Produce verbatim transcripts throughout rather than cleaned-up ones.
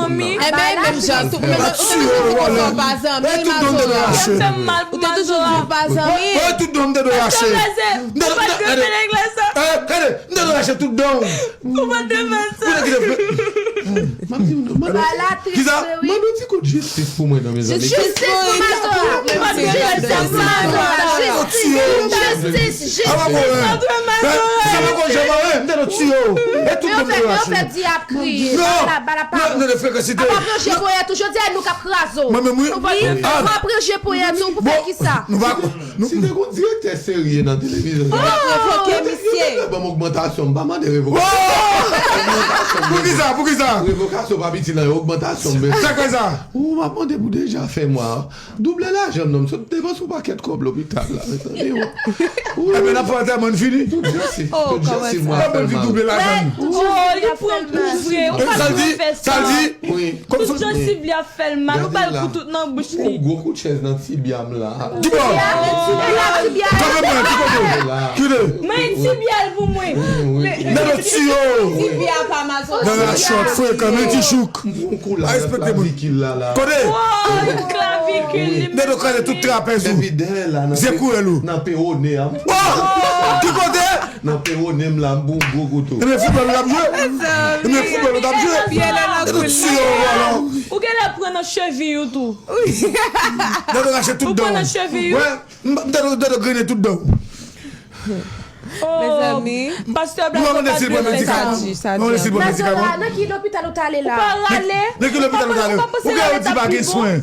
zanmi. Ebyen, menm jan tou, menm jan tou, ou te toujou di w pa zanmi, Mazora. Yo fè m mal pou Mazora. Ou te toujou di w pa zanmi. Mwen, tout don m te dwe rache. Èske w raze? Ou pa t dwe fè nèg la sa? Eh, gade, m te dwe rache tout don. Ou pa t dwe fè sa. Ou te kite fè. M ap di nou, mande, kisa? Mande yon ti kout jistis pou mwen, non, mezanmi. Jistis pou Mazora. Ou te dwe fè sa pou Mazora. Jistis, jistis, jistis. Sa pa konn janm anyen, m te dwe tiye w. E tout moun te rache. Di ap kriye. Non, non, non, frekansite. Ap ap ranje ponyèt ou. Jodi a, nou k ap kraze w. Mwen menm, wi. Wi, w ap ranje ponyèt ou pou fè kisa? Nou pa, nou, si te gon direktè serye nan televizyon sa, yo t ap revoke misye. Yo t ap ban m ogmantasyon, m pa mande revokasyon. Poukisa? Poukisa? Revokasyon pa piti nan yo, ogmantasyon m bezwen. Sa k fè sa? Ou m ap mande pou deja fè mwa. Double lajan m non, m sot depanse yon pakèt kòb lopital la, mezanmi. Ebyen, n ap fè antèman, n fini. Tout jan si, tout jan si mwa fè l mal. Double lajan m. Oh, li pran pou vre. Ou pa dwe fè sa. Sa l di? Tout jan si li ap fè l mal, ou ba l kout tout nan bouch li. Yon gwo kout chèz nan tibya m la. Ki bò? Kanpe mwen, ki kote? Ki kote? Men tibya l pou mwen. Nèg yo tiye w. Tibya pa mal. Nan rachòt, frekan, men ti chouk. M pran yon kou la nan klavikil la, la. Kote? Oh, yon klavikil li menm. Nèg yo kraze tout trapèz ou. Epi dèyè la, nan pe-, nan pewone a. Oh! Ki kote? Nan pewone m la, m pran yon gwo kouto. Ebyen, foutbòl ou t ap jwe? Ebyen, foutbòl ou t ap jwe? Nèg yo tiye w, vòlò. Ou genlè pran nan cheviy ou tou. Nèg yo rache tout dan w. Ou pran nan cheviy ou? Wè, m, m tande, tande grennen tout dan w. Mezanmi. Pastè Blazo pa dwe fè sa. Ou pa mande si l pran medikaman? Ou pa mande si l pran medikaman? Mazora, nan ki lopital ou t ale la? Ou pa rale? Nan ki lopital ou t ale? Ou gen yon ti pa gen swen.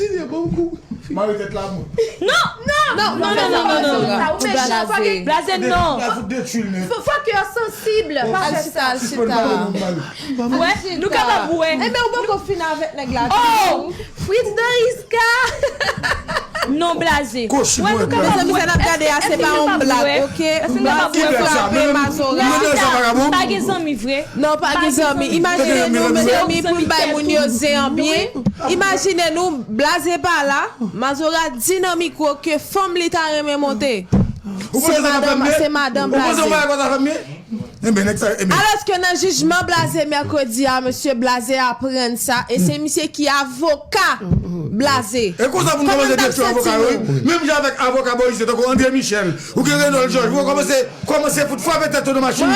Didier, bon kou. Mari tèt la mou. Non, non, non, non, non, non, non, non. Ou mechan, fòk Blaze non. Fòk yo sansib. Pa fè sa. Al chita, al chita. Wè, nou kapab wè. Enben ou poko fin avèk nèg la. Oh, Fritz Doriska. Non, Blaze. Wè, nou kapab wè. Sa n ap gade a se pa yon blag, ok? Blaze frape Mazora. Pa gen zanmi vre. Non, pa gen zanmi. Imajine nou, mezanmi, pou n bay moun yo zen an byen. Imajine nou, Blaze pa la, Mazora di nan mikwo ke fanm li ta renmen monte. Se madan, se madan Blaze. Alòske nan jijman Blaze mèkredi a, mesye Blaze aprann sa, e se misye ki avoka Blaze. E konsa pou n kòmanse detwi avoka yo, wi. Menm jan avèk avoka Bòyis yo, tankou André Michel, ou gen Renold Georges, pou yo kòmanse, kòmanse fout frape tèt yo nan machin.